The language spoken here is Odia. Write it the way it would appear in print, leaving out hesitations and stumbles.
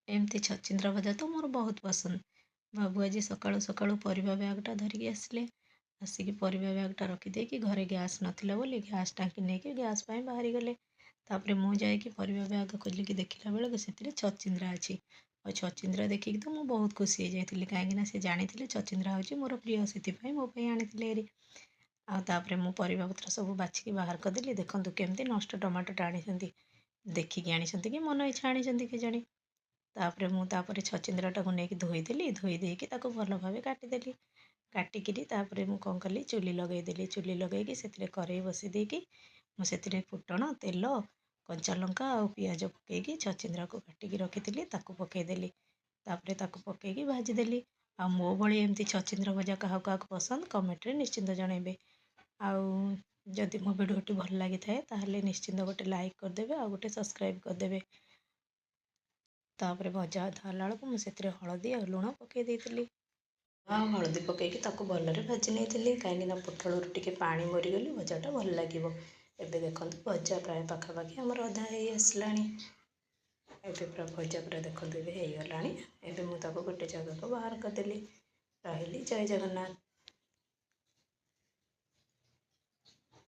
ଏମିତି ଛଚିନ୍ଦ୍ରା ଭଜା ତ ମୋର ବହୁତ ପସନ୍ଦ। ବାବୁ ଆଜି ସକାଳୁ ସକାଳୁ ପରିବା ବ୍ୟାଗ୍ଟା ଧରିକି ଆସିଲେ। ଆସିକି ପରିବା ବ୍ୟାଗ୍ଟା ରଖିଦେଇକି, ଘରେ ଗ୍ୟାସ୍ ନଥିଲା ବୋଲି ଗ୍ୟାସ୍ ଟାଙ୍କି ନେଇକି ଗ୍ୟାସ୍ ପାଇଁ ବାହାରିଗଲେ। ତାପରେ ମୁଁ ଯାଇକି ପରିବା ବ୍ୟାଗ୍ ଖୋଲିକି ଦେଖିଲା ବେଳକୁ ସେଥିରେ ଛଚିନ୍ଦ୍ରା ଅଛି। ଆଉ ଛଚିନ୍ଦ୍ରା ଦେଖିକି ତ ମୁଁ ବହୁତ ଖୁସି ହେଇଯାଇଥିଲି, କାହିଁକିନା ସେ ଜାଣିଥିଲେ ଛଚିନ୍ଦ୍ରା ହେଉଛି ମୋର ପ୍ରିୟ, ସେଥିପାଇଁ ମୋ ପାଇଁ ଆଣିଥିଲେ ହେରି। ଆଉ ତାପରେ ମୁଁ ପରିବାପତ୍ର ସବୁ ବାଛିକି ବାହାର କରିଦେଲି। ଦେଖନ୍ତୁ କେମିତି ନଷ୍ଟ ଟମାଟୋଟା ଆଣିଛନ୍ତି, ଦେଖିକି ଆଣିଛନ୍ତି କି ମନ ଇଚ୍ଛା ଆଣିଛନ୍ତି କେଜାଣି। ତାପରେ ମୁଁ ତାପରେ ଛଚିନ୍ଦ୍ରାଟାକୁ ନେଇକି ଧୋଇଦେଲି। ଧୋଇ ଦେଇକି ତାକୁ ଭଲ ଭାବେ କାଟିଦେଲି। କାଟିକିରି ତାପରେ ମୁଁ କ'ଣ କଲି, ଚୁଲି ଲଗାଇଦେଲି। ଚୁଲି ଲଗାଇକି ସେଥିରେ କରେଇ ବସାଇ ଦେଇକି ମୁଁ ସେଥିରେ ଫୁଟଣ, ତେଲ, କଞ୍ଚା ଲଙ୍କା ଆଉ ପିଆଜ ପକାଇକି ଛଚିନ୍ଦ୍ରାକୁ କାଟିକି ରଖିଥିଲି, ତାକୁ ପକାଇଦେଲି। ତାପରେ ତାକୁ ପକାଇକି ଭାଜିଦେଲି। ଆଉ ମୋ ଭଳି ଏମିତି ଛଚିନ୍ଦ୍ରା ଭଜା କାହାକୁ କାହାକୁ ପସନ୍ଦ, କମେଣ୍ଟରେ ନିଶ୍ଚିନ୍ତ ଜଣାଇବେ। ଆଉ ଯଦି ମୋ ଭିଡ଼ିଓଟି ଭଲ ଲାଗିଥାଏ, ତାହେଲେ ନିଶ୍ଚିନ୍ତ ଗୋଟେ ଲାଇକ୍ କରିଦେବେ ଆଉ ଗୋଟେ ସବସ୍କ୍ରାଇବ୍ କରିଦେବେ। ତାପରେ ଭଜା ଅଧା ହେଲା ବେଳକୁ ମୁଁ ସେଥିରେ ହଳଦୀ ଆଉ ଲୁଣ ପକାଇ ଦେଇଥିଲି। ଆଉ ହଳଦୀ ପକାଇକି ତାକୁ ଭଲରେ ଭାଜି ନେଇଥିଲି, କାହିଁକିନା ପୋଟଳରୁ ଟିକେ ପାଣି ମରିଗଲେ ଭଜାଟା ଭଲ ଲାଗିବ। ଏବେ ଦେଖନ୍ତୁ, ଭଜା ପ୍ରାୟ ପାଖାପାଖି ଆମର ଅଧା ହେଇ ଆସିଲାଣି। ଏବେ ପୁରା ଭଜା ପୁରା ଦେଖନ୍ତୁ ଏବେ ହେଇଗଲାଣି। ଏବେ ମୁଁ ତାକୁ ଗୋଟେ ଜାଗାକୁ ବାହାର କରିଦେଲି। ରହିଲି, ଜୟ ଜଗନ୍ନାଥ।